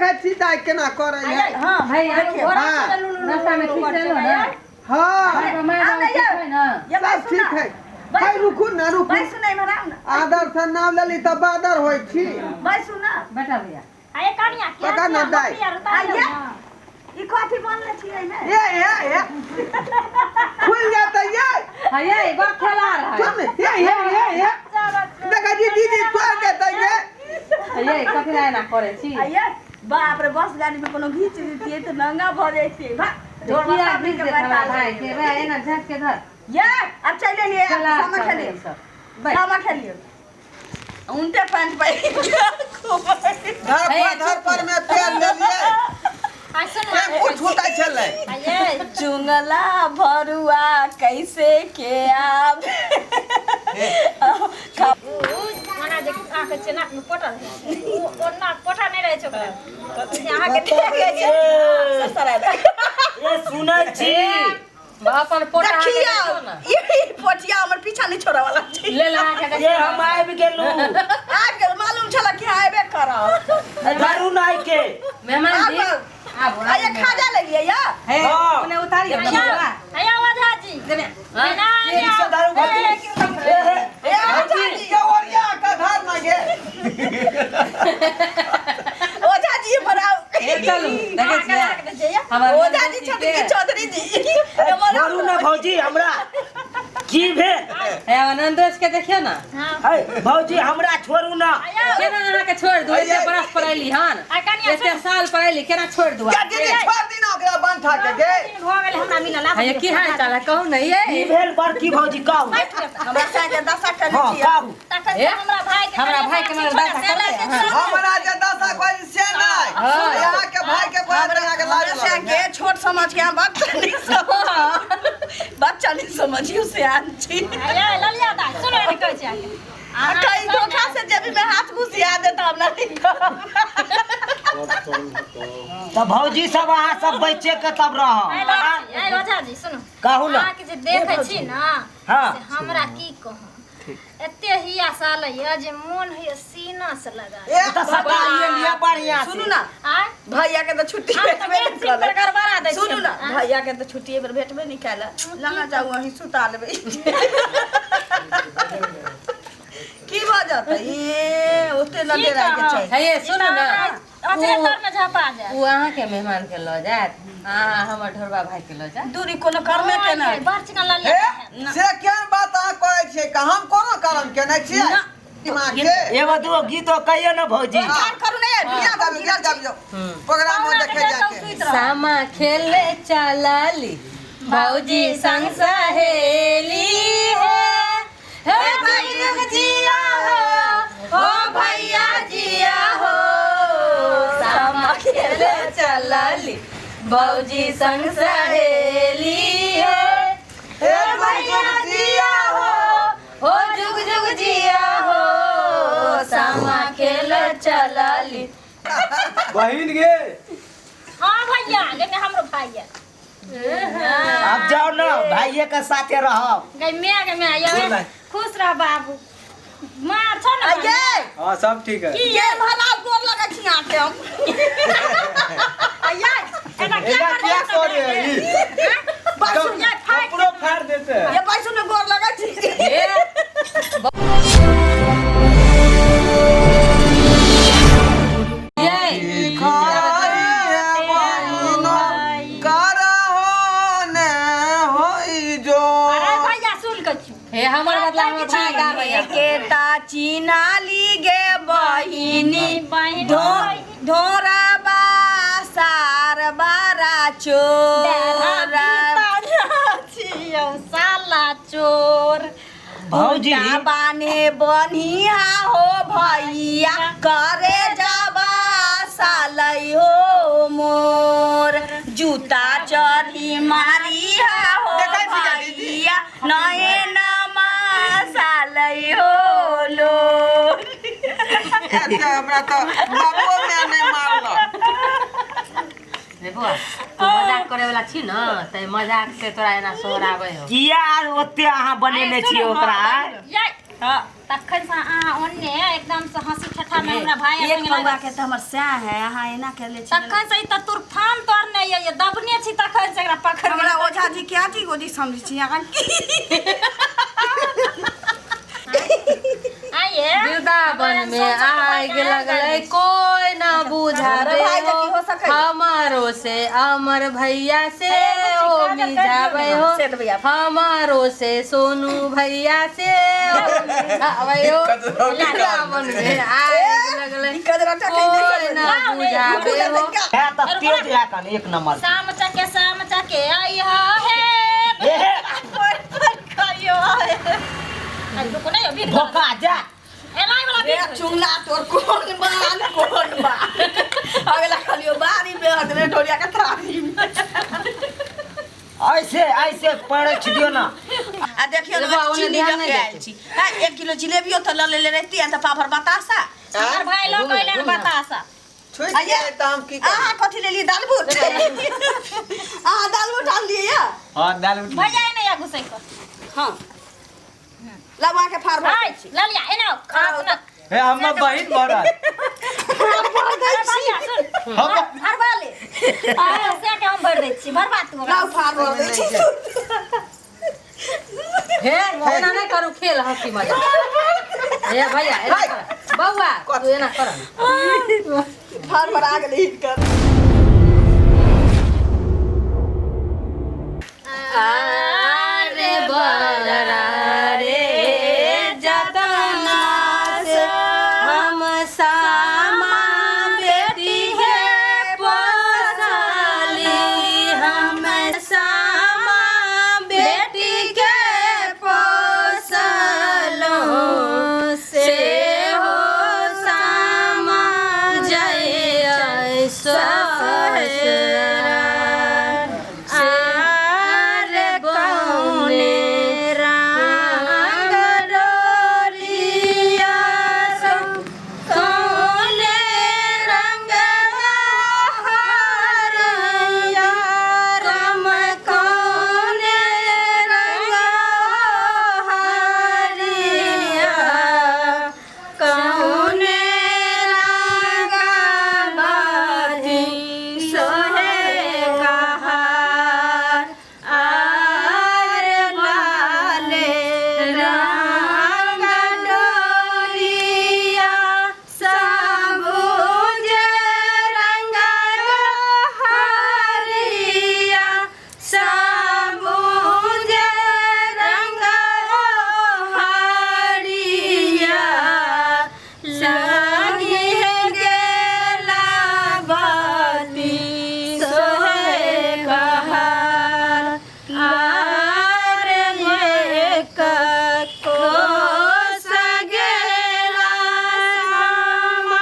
देखै छी दाइ केना करै है। हां भाई देखियौ। हाँ। नाश्ता में ठीक से एलो ना? हाँ। माय आउ बाप ने ठीक यौ। है ना? ये सब बैसू ठीक ना। है। है, रुकू ना, रुकू। बैसू ना, इम्हर आउ ना। आदर से नाम लेली तऽ बादर होइ छी। बैसू ना। बेटा भैया। अरे कनिया के पका ना दाइ। आइए। ई कथी बनले छियै ने? ए ए ए, खुल जाता ये। हाँ ये बड़ खेला रहा है। सुन, ए ए ए ए, देखै छी दीदी तोड़ देतै ये। हाँ ये कथी ला एना करै छी? आइए। बाप रे, बस गाड़ी में कोनो घीच दितियै तऽ नंगा भऽ जैतियै। भा ढोरबा किया सब घीच के देत हमरा बैठा भाई के? भाई एना झाँक के धर। ये अब चलि एलियै, आब खेला सामा सब खेलियै। सब बैठ। सामा खेलियै, उनटे पैंट पहिर के खूब। धर पर, धर पर में पेड़ लेलियै। टेम्पू छूटै छलै। चुंगला भरुआ कैसे के आब। ओना जे अहाँके छै नाकमे पोटल रहै छै, ओ ओ नाक पोटा नहि रहै छै ओकरा जे अहाँके देखै छै। ए, सुनै छी? अपन पोटा अहाँके देखियौ। देखियौ ना। ई पोठिया हमर पीछा नहि छोड़ऽ वाला छै। ले ला अहाँके ए, देखियौ। हम आबि गेलहुँ। आबि गेल, मालूम छल कि आबे करब। धरू नाय के। मेहमान जी आबू। आबू। आइए, खाजा लेलियै या? हे। हाँ। ओने उतारियौ ना बौआ। हैया ओझा जी। देने। एना एक सौ दारू भौजी। ए, हे, ए ओझा जी। के ओरिया के धर ना गे। ओझा जी बनाउ। हे चलू, देखै छियै हमर ओझा जी ननदोसी छथिन के। कि चौधरी जी? एमहर छोड़ू ने भौजी हमरा, की भेल? हे, हमर ननदोस के देखियौ ना। है भौजी, हमरा छोड़ू ना। केना अहाँके छोड़ि दू? एते बरस पर अयली हन, एते साल पर अयली, केना छोड़ि दू? के दीदी, छोड़ दी ना ओकरा बंठा के गे। दिन भऽ गेल हमरा मिलल। आब हे, की हाल चाल है कहू ने ये? की भेल बड़की भौजी, कहू। हमरा साथे दशा केने हाँ छियै। कहू। तखन ए? तऽ हमरा भाई के हमरा भाई के मगर दशा करबै अहाँ? हमरा जे दशा कोइ से नहि। हाँ। यहाँ के भाई के कोइ यहाँ के लाज हमरा लगै। साथे छोट समझ के अहाँ बच्चा नहीं समझ, बच्चा नहीं समझियौ, सियान छी। हैया ललिया दाइ, सुनो ने, कहै छी अहाँके। आ कहीं धोखा से जेबी में हाथ घुसिया दे तऽ हमरा नहीं कहब। तऽ भौजी सब, अहाँ सब बच्चे के तब रहब। आइ ओझा जी, सुनू। कहू ना। अहाँके जे देखै छी ने हाँ। से हमरा की कहू, एते हिया सालैया जे मोन होइया सीना से लगा। ए तऽ सटाइए लिअ बढ़िया से। सुनू ना। आय भैया के तऽ छुट्टी हम तऽ भेटबे मेन नहि सीन पर कयलक। गड़बड़ा दै सुनू छियै। ना, भैया के तऽ छुट्टी एहि बेर भेटबे नहि कयल। लगा जाउ, अहीं सुता लेबै। की भऽ जेतै? ए ओते न की डेराय के कहब? छै। हे ये, सुनू ना। अचरे तर में झपा जायत। ओ अहाँके मेहमान के लऽ जायत, अहाँ हमर ढोरबा भाई के लऽ जायत। दूरी कोनो कर्मे के नहि। बड़ चिकन ललिया। हे, से केहन बात अहाँ करै छियै? का हम कोनो कर्म केने छियै माँ के? एगो दूगो गीतो कहियो ने भौजी। विचार करू ने, बिना गीत गाबियौ, गीत गाबियौ, प्रोग्राम देखे जाके। सामा खेले चलली भौजी संग सहेली, हे हे भैया जिया हो, ओ भैया जिया हो। सामा खेले चलली भौजी संग सहेली, हे हे भैया जिया हो, हो जुग जुग जिया हो। सामा खेले चलली। बहिन गे। हाँ भैया, लेकिन हमरो भाई है। अब जाओ ना, भाइये के साथे रहब। गई मैं, गे मैं ये खुश रह बाबू, मार छो ना। आइए। हाँ, सब ठीक है। की ये भला गोर लगै छी अहाँके हम। आइए, एना क्या एना कर क्या करे है ई? बैसू। ये फाट कपड़ो फाड़ देते हैं। ये बैसू ने, गोर लगै छी। हे ये खाइए बहिना करहो ने होई जो। अरे भैया, सुन के छी। हे, हमर बदला हमर भाई गाबैया। केता चिनाली गे बहिनी। बहिन। ढोरबा सार बारा चोरा। छियौ साला चोर। भौजी। बाने बनिया हो भैया, करे जाबा सालै हो मोर, जूता चढ़ी मारिया हो। देखै छी का दीदी? भैया नयनमा सालै हो लोर। एते हमरा तऽ बाबो माय नहि मारलक। रे बौआ, तू मजाक करे वाला छी न, ते मजाक से तोरा एना सोहराबै हो। किया ओते अहाँ बनेने छियै ओकरा? ये। हां। तखन से अहाँ ओन्ने एकदम से हंसी ठट्ठा में हमरा भाई एक संगे पौआ लागल। के त हमर सैह है, अहाँ एना केले छी। तखन से ई त तुरफान तोड़ने ये ये दबने छी तखन से एकरा पकड़ हमरा ओझा जी क्या जी गोजी समझै छी अहाँ की? आइए वृंदावन में आग लगलै, कोई ना बुझावे भाई हो, हो सकै। हमारो से अमर भैया से ओ मिझावे हो, सेठ भैया। हमारो से सोनू भैया से ओ मिझावे हो। वृंदावन में आग लगलै, ई कजरा चटै नहि कोई ना बुझावे हो। है त तेज है कन एक नंबर। शाम चके आई हे। ए हे। पर पर खाइयो हे। आई रुको नहीं अभी धोखा जा। एनाई वाला रे चुंगला तोर कोन बाल कोन बा अगला खालियो बारी में हदरे ढोलिया के थारी में। ऐसे ऐसे पड़े छिदियो ना। आ देखियो रे ना, बा, ओने चीनी ध्यान लऽ नहि के आयल दै। छी। हाँ, 1 किलो जिलेबियो तऽ लऽ लेले रहिती आ तऽ पापड़ बतासा। हमर भाई लोग कइलन बतासा। छुटि गेलै तऽ हम की करी? अहाँ कथी लेलियै? दालबुट। अहाँ दालबुट आनलियै या? हाँ, दाल उठ। भैया एने या घुसै के। हाँ, लाउ अहाँके फाड़ भर हाय दै छी। ल लिया एने खा सुन। हे, हमर बहिन भरल। अरे भैया सुन। हम भरवा ले आ से के हम भर दै छी, भरवा तू हमरा। लाउ फाड़ भर दै छी। हे, एना नहि करू खेल हंसी मजाक। हे भैया, एना कर बौआ, तू एना कर। फाड़ भरा गेलै हिनकर। अरे बररा रे जतना से हम सामा बेटी है पोसली, हम सामा बेटी के पोसलो से हो सामा जय ससुरा। आरे कौने रंग डोरिया कौने रंग हरिया राम कौने रंग हरिया कौने रंग बाती सोहे कहार आर लाले रंग डोरिया सबुज रंग हरिया सबुज रंग हरिया लागी गेला बाती सोहे कहार आर एक कोस गेला सामा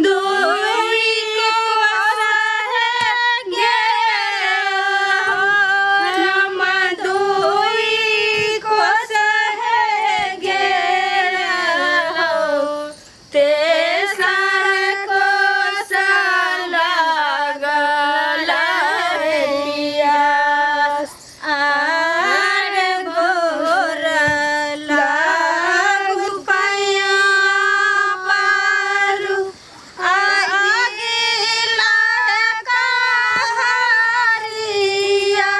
दुई कोस गेला राम दुई कोस गेला तेसर कोस लागल पियास आर भोर लागु पैया पारू आगिला कहारिया।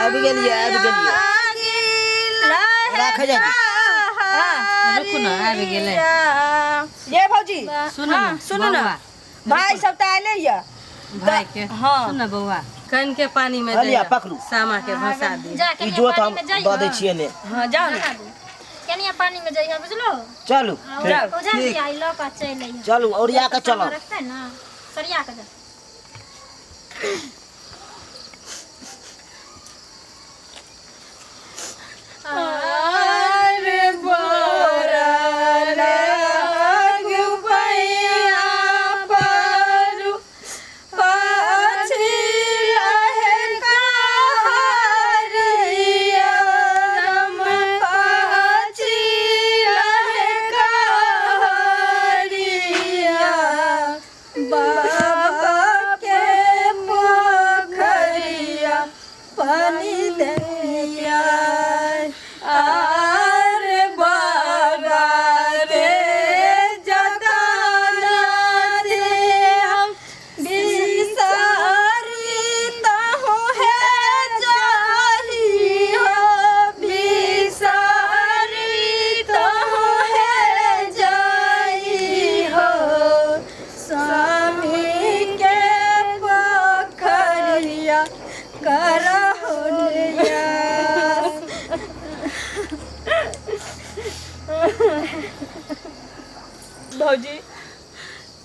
आबि गेलियै, आबि गेलियै। आगिला राखै जाइ छी। रुकू ना, आबि गेलै। ये भौजी। सुन ना। सुनू ना। बौआ, भाई सब तऽ आयले ये। भाई के। हाँ। सुन ना बौआ, कन के पानी में लिअ, जइया, पकड़ू। सामा के भसा दी। जा ई कनिया जोत पानी हम में जाइए। दऽ दै छियै ने। हाँ, जाउ ने। कनिया पानी में जाइए, बुझलो? चलू। ओझा जी आई लऽ कऽ चलि अइहे। चलू, ओरिया के चलब। रखतै ना सरिया के जा। अरे बोरा लाग पैया पारू पाछी लहे कहारिया राम पाछी लहे कहारिया बाबा के पोसलो। करहो नियास। भौजी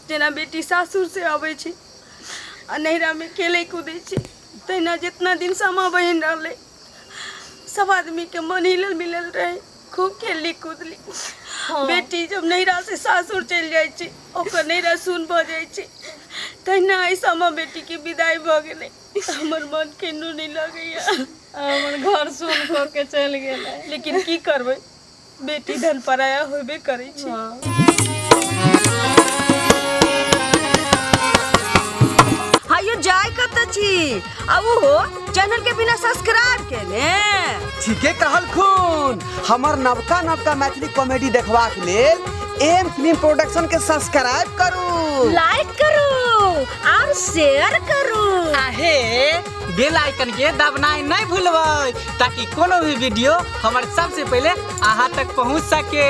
जेना बेटी सासुर से अबै छै आ नैहरामे खेलै कूदै छै, तहिना जितना दिन सामा बहिन रहलै सब आदमीके मन हिलल मिलल रहै, खूब खेलली कूदली। बेटी जब नैहरा से सासुर चलि जाइ छै ओकर नैहरा सुन भऽ जाइ छै, तहिना एहि सामा बेटीके विदाई भऽ गेलै। हमर मन केनो नहि लगैया, हमर घर सुन कऽ के चलि गेलै। लेकिन की करबै, बेटी धन पराया होबे करै छै। हायो जाय कतऽ छी आ ओहो चैनल के बिना सब्सक्राइब केने? ठीके कहलखुन। हमर नवका नवका मैथिली कॉमेडी देखबाक लेल एम फिल्म प्रोडक्शन के सब्सक्राइब करू, लाइक करू और शेयर करू। आहे बेल आइकन के दबनाइ नहीं भूलबै ताकि कोनो भी वीडियो हमर सबसे पहले अहाँ तक पहुँच सके।